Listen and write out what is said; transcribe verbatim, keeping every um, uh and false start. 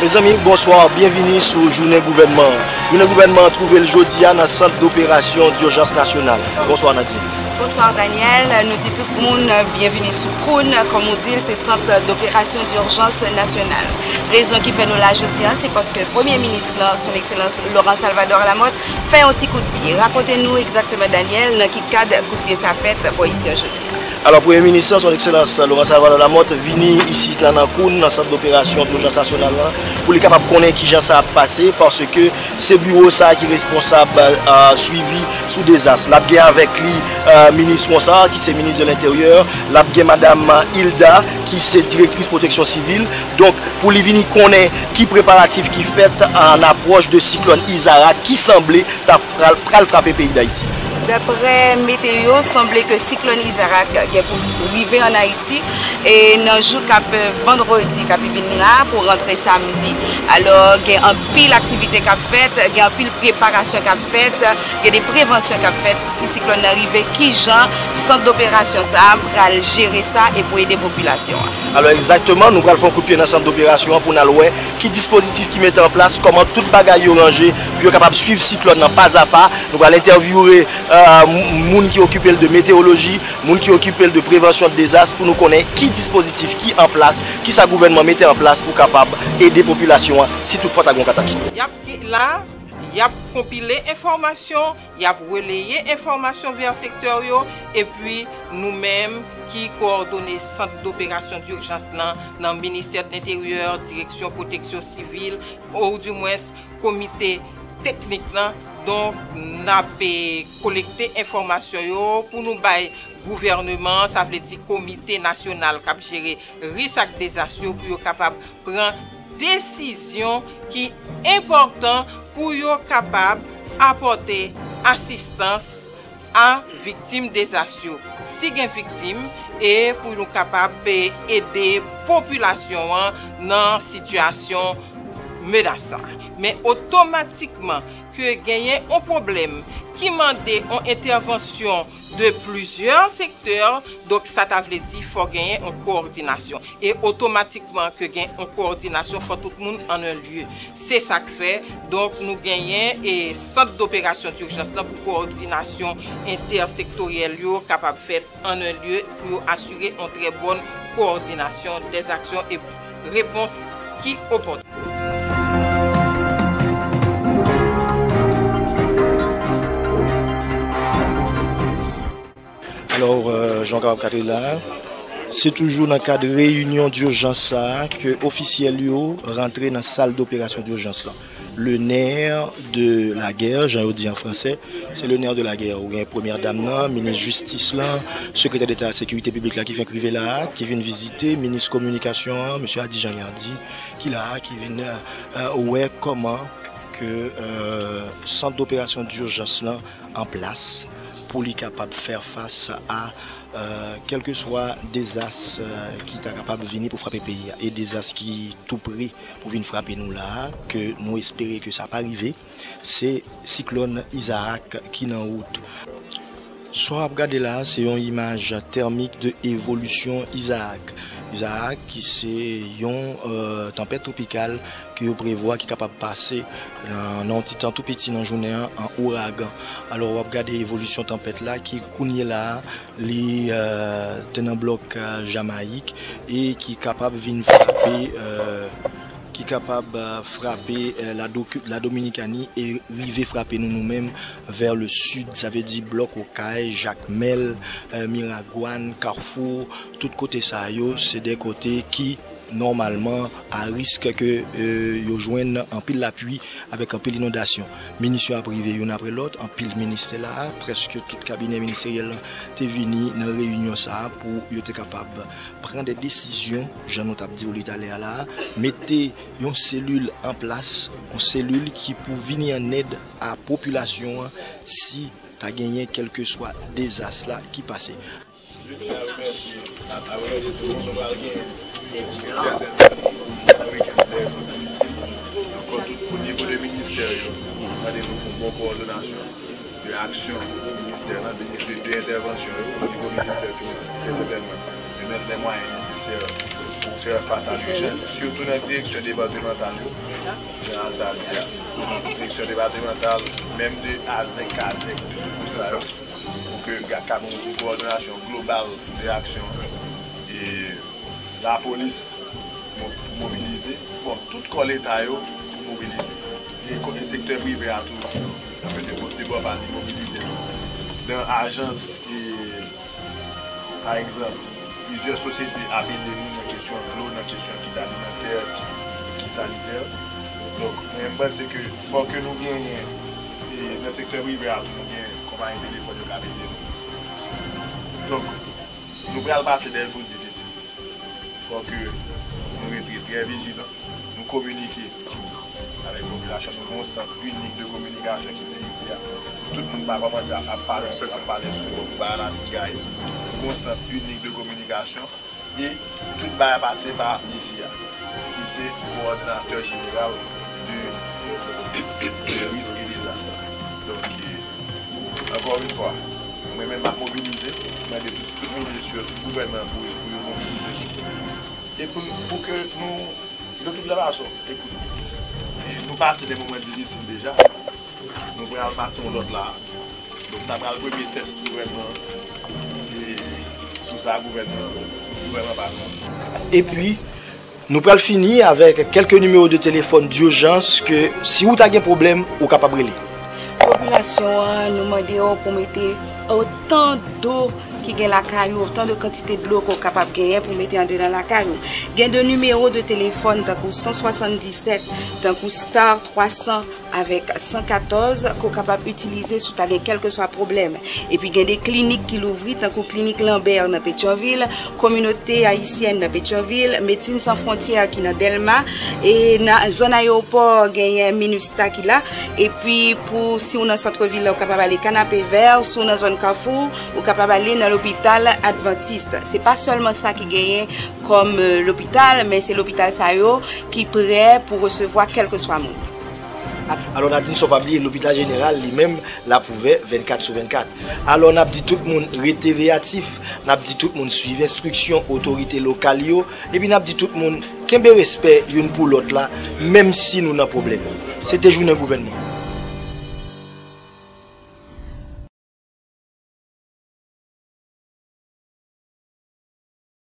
Mezanmi, bonswa, byenvini sou Jounen Gouvènman an. Jounen Gouvènman an twouve l jodi a nan Sant Doperasyon Dijans Nasyonal. Bonswa, Nadine. Bonswa, Daniel. Nou di tout moun byenvini sou Koun, kòm ou di l, se Sant Doperasyon Dijans Nasyonal. Rezon ki fè nou la jodi a, se paske Premye Minis lan, Son Ekselans Laurent Salvador Lamothe, fè yon ti kout pye. Rakonte nou egzakteman, Daniel, nan ki kad kout pye sa fèt bò isi a jodi a. Alò, Premye Minis lan, Son Ekselans Laurent Salvador Lamothe, vini isit la nan Koun, nan Sant Doperasyon Dijans Nasyonal lan, pou li kapab konnen kijan sa ap pase, paske se biwo sa a ki responsab, euh, swivi sou dezas. L ap gen avèk li, euh, minis Ronsard, ki se minis de Lenteryè, l ap gen madam Hilda, ki se direktris pwoteksyon sivil. Donk, pou li vini konnen ki preparatif ki fèt an apwòch de siklòn Izarak, ki sanble t ap pral, pral frape peyi Dayiti. Daprè meteyo, sanble ke siklòn Izarak gen pou rive ann Ayiti, e nan jou k ap, vandredi k ap vin la pou rantre samdi. Alò, gen anpil aktivite k ap fèt, gen anpil preparasyon k ap fèt, gen de prevansyon k ap fèt. Si siklòn nan rive, kijan sant doperasyon sa a pral jere sa e pou ede popilasyon an? Alò, egzakteman, nou pral fè yon kout pye nan sant doperasyon an pou n al wè ki dispozitif ki mete an plas, kòman tout bagay yo ranje pou yo kapab swiv siklòn nan pazapa. Nou pral entèvyouwe, euh, m-, moun ki okipe l de meteyoloji, moun ki okipe l de prevansyon de dezas pou nou konnen ki dispozitif ki an plas, ki sa gouvènman mete an plas pou kapab ede popilasyon an si toutfwa ta gen yon katastwòf. Y ap ki-, la, y ap konpile enfòmasyon, y ap releye enfòmasyon vè sektè yo, epi nou menm ki kowòdone sant doperasyon dijans lan nan Ministè de Lenteryè, Direksyon Pwoteksyon Sivil, oudimwens komite teknik lan. Donk, n ap, e, kolekte enfòmasyon yo pou nou bay gouvèneman an, sa vle di Komite Nasyonal k ap jere risk ak dezas yo, pou yo kapab pran desizyon ki enpòtan pou yo kapab apòte asistans a viktim dezas yo, si gen viktim, e pou nou kapab, e, ede popilasyon an nan sitiyasyon menas sa. Men otomatikman ke genyen yon pwoblèm ki mande yon entèvansyon de plizyè sektè, donk sa ta vle di fò genyen yon kowòdinasyon. E otomatikman ke gen yon kowòdinasyon, fò tout moun an yon lye. Se sa k fè, donk, nou genyen e sant doperasyon dijans lan pou kowòdinasyon entèsektoryèl yo kapab fèt an yon lye pou yo asire yon trè bòn kowòdinasyon dèzaksyon e repons ki opòten. Alò, euh, jan w kapab gade la, se toujou nan kad reyinyon dijans sa a ke ofisyèl yo rantre nan sal doperasyon dijans lan. Le nerf de la guerre, jan yo di an fransè, se le nerf de la guerre. Ou gen premyè dam nan, minis jistis lan, sekretè deta sekirite piblik la ki fenk rive la a, ki vin vizite, minis kominikasyon an, mesye Adi Jean Guerdy, ki la a, ki vin, euh, wè kòman ke, euh, sant doperasyon dijans lan an plas pou li kapab fè fas a, euh, kèlkeswa dezas, euh, ki ta kapab vini pou frape peyi a, e dezas ki tou pre pou vin frape nou la a, ke nou espere ke sa pa rive, se siklòn Izaak ki nan wout. Sa w ap gade la a, se yon imaj tèmik de evolisyon Izaak. Izaak ki se yon, euh, tanpèt twopikal ke yo prevwa ki kapab pase nan, nan yon ti tan tou piti nan jounen an, an ouragan. Alò, w ap gade evolisyon tanpèt la ki kounye la a, li, euh, te nan blòk, euh, Jamayik e ki kapab vin frape, euh, ki kapab, euh, frape, euh, la Doki-, la Dominikani e rive frape nou, nou menm, vers le sud, sa vle di blòk Okay, Jakmèl, euh, Miragwàn, Kafou, tout kote sa yo, se de kote ki, nòmalman, a risk ke, euh, yo jwenn anpil lapli avèk anpil inondasyon. Minis yo ap rive youn apre lòt, anpil minis te la, prèske tout kabinè ministeryèl lan te vini nan reyinyon sa a pou yo te kapab pran de desizyon, jan nou t ap di w li talè a la a, mete yon selil an plas, yon selil ki pou vini an èd a popilasyon an si ta genyen kèlkeswa dezas la ki pase. Je tiens à remercier, à, à remercier tout le monde. Nou pral gen yon ti entèvyou nan weekend dèyè sou domicile. Donk, fò tout, o nivo de ministè yo, nou mande nou fè yon bon kowòdinasyon de aksyon ministè lan, de, de, de entèvansyon yo, o nivo ministè finans, trè sètènman, de mettre les moyens nécessaires pour Fè fas a lijans, sitou nan direksyon depatmantal yo, jan Alta di a, direksyon depatmantal, menm de azèk kazèk, de tout sa yo, pou ke ka gen yon ti kowòdinasyon global de aksyon. E lapolis mo- pou mobilize, bon, tout kò leta yo pou mobilize. E ko- e sektè prive a tou, anfen, de bò pa li mobilize tou. Nan ajans, e, pa egzanp, plizyè sosyete ap ede nou nan kesyon dlo, nan kesyon kit alimantè, kit, kit sanitè. Donk, mwen, m panse ke fò ke nou genyen, e, nan sektè prive a tou, nou gen konpayi telefòn yo k ap ede nou. Donk, nou pral pase de jou difisil. Fò ke nou rete trè vijilan, nou kominike avèk popilasyon, nou gen yon sant inik de kominikasyon ki se isi a. Tout moun pa kòmanse ap, ap pale, ap pale sou wòk, bagay la vin gaye. Nou gen yon sant inik de kominikasyon e tout bagay pase pa isi a, ki se kowòdinatè jeneral de, de risk e dezas la. Donk, e, ankò yon fwa, mwen menm m ap mobilize, mande tout, tout minis yo, tout gouvènman pou, pou yo mobilize. E pou, pou ke nou, de tout la fason, ekout, e nou pase de moman difisil deja, nou pral pase yon lòt la. Donk, sa pral premye tès gouvènman, e sou sa gouvènman, gouvènman pa pran. Epi, nou pral fini avèk kèlke nimewo de telefòn dijans ke si ou ta gen pwoblèm, ou kapab rele. Popilasyon an, nou mande yo pou mete otan dlo ki gen lakay ou, otan de kantite dlo ke w kapab genyen pou mete andedan lakay ou. Gen de nimewo de telefòn tankou san swasanndisèt, tankou Star twa san avèk san katòz ke w kapab itilize si w ta gen kèlkeswa pwoblèm. Epi gen de klinik ki louvri tankou klinik Lambert nan Petyonvil, kominote ayisyèn nan Petyonvil, Medsin San Fwontyè ki nan Dèlma, e nan zòn ayewopò genyen Minustah ki la. Epi pou si w nan sant vil la, ou kapab ale Kanapevè, si w nan zòn Kafou, ou kapab ale nan lopital Adventiste. Se pa sèlman sa ki genyen kòm lopital, men se lopital sa yo ki prè pou resevwa kèlkeswa moun. Alò n ap di n sa w pa bliye lopital jeneral li menm l ap ouvè vennkat sou vennkat. Alò n ap di tout moun rete veyatif, n ap di tout moun swiv enstriksyon otorite lokal yo, epi n ap di tout moun kenbe respè youn pou lòt la, menm si nou nan pwoblèm. Se te jounen gouvènman.